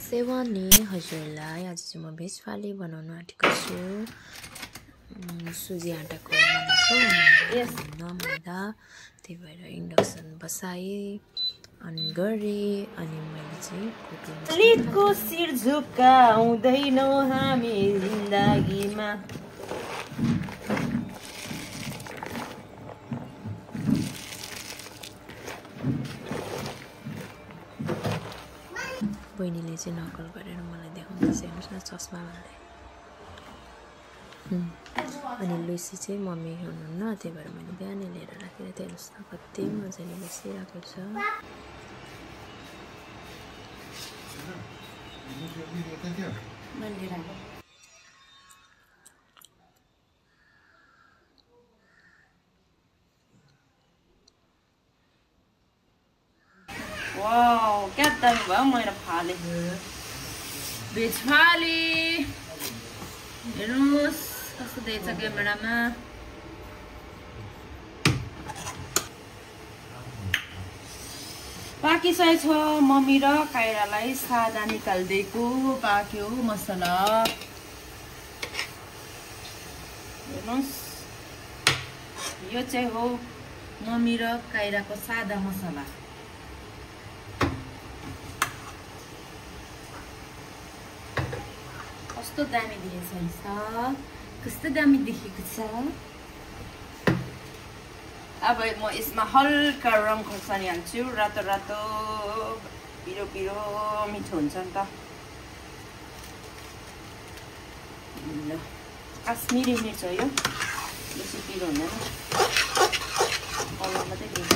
सेवानी हजुरलाई आज चाहिँ म भेज फाले बनाउन आँटेको छु। सुजी आटाको बनाएको नमान्दा त्यही भएर इन्डक्सन बसाएँ अनि गरेँ अनि मैले चाहिँ लिटको शिर झुकाउँदैनौ हामी जिन्दगीमा। बहिनीले चाहिँ नकल गरेर मलाई देखाउँदैछ, हेर्नुहोस् न चस्मा भन्दै। अनि लुसी चाहिँ मम्मी हुनुहुन्न, त्यही भएर मैले बिहानै लिएर राखेर त्यहाँ हेर्नुहोस् न कति मजाले बसिरहेको छ। वाउ क्या दामी भयो मैले फाले भेज फाले। हेर्नुहोस् कस्तो देख्छ क्यामेरामा। पाकिसकेको छ। मम्मी र काइरालाई सादा निकाल्दिएको पाक्यो मसला। हेर्नुहोस् यो चाहिँ हो मम्मी र काइराको सादा मसला। कस्तो दामी देखेको छ, कस्तो दामी देखेको छ। अब म यसमा हल्का रङ खोर्सानी हाल्छु। रातो रातो पिरो पिरो मिठो हुन्छ नि त। ल काश्मिरी मिर्च हो यो, बेसी पिरो हुँदैन। कलर मात्रै दिन्छ।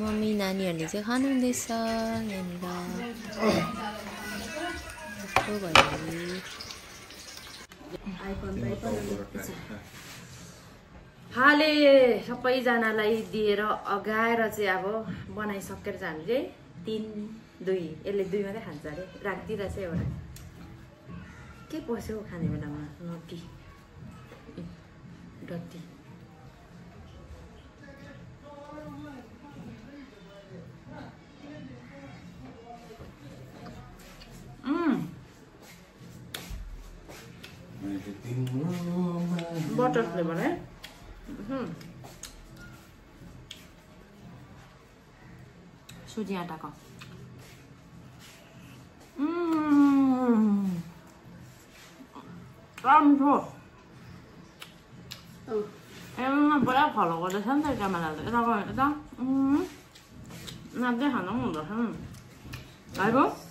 मम्मी नानीहरूले चाहिँ खानुहुँदैछ यहाँनिर। फाले सबैजनालाई दिएर अगाएर चाहिँ अब बनाइसकेर चाहिँ हामीले 3, 2 यसले 2 मात्रै खान्छ अरे। राखिदिरहेछ एउटा के पस्यो खाने बेलामा नटी डटी। बटर फ्लेभर है। सुजी आटाको राम्रो बडा फलो गर्दैछ नि त क्यामेराले। यता गयो यता नाच्दै खानु पनि हुँदो रहेछ।